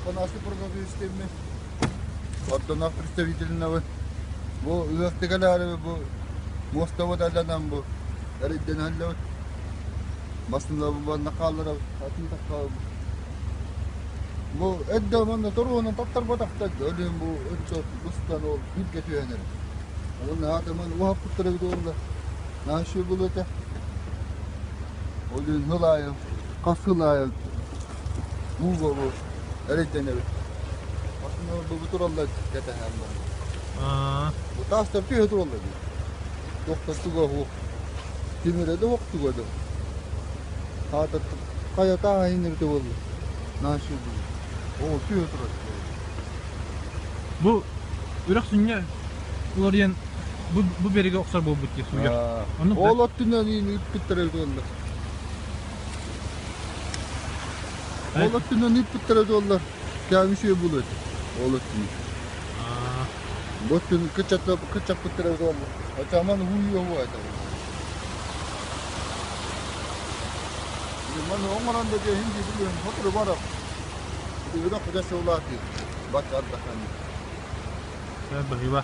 Афанасий Прокопьевич диэммин. Ордонов представительнабын. Бу ыһыахтыгалаары бу муостабыт алланан бу эрэйдэнэллэбит. Массыыналарбын манна хаалларабыт, атын таххабыт. Бу эрдэ манна торуонан таптарбатахтар өлүөн бу өттө быстан ол бииргэ түһэн эрэр. Уонна аатымын уһаппыттар эбит уолла. Наша был этэ. Ол иһин сыл аайы, хас сыл аайы ууга бу эрэйдэнэбит. Массыыналар бу тураллар кэтэһэн баран. Бу таастар түһэ тураллар дии. Туохтан туга суох. Тимирэ да суох туга да. Хаата хайа тааһа иҥэритэ буолла. Наша был. Оо, түһэ турар. Бу үрэх сүнньэ уларыйан бу, бу береги охсор буолбут дии сууйар. Оннук да? Ол өттүнэн ыыппыттара эбит буолла. Ол өттүнэн ыыппыттара буолла. Кээҥи үчүгэй буолуо этэ. Ол өттүнэн. Бу өттүн кыччаппыттара эбит буолла. Оччоҕо уһуйуо буо этэ. Маны оҥорон да диэһин дии сотору барар. Үрэх кыда сыллаатыы. Бат ардаханы. Быһыыба.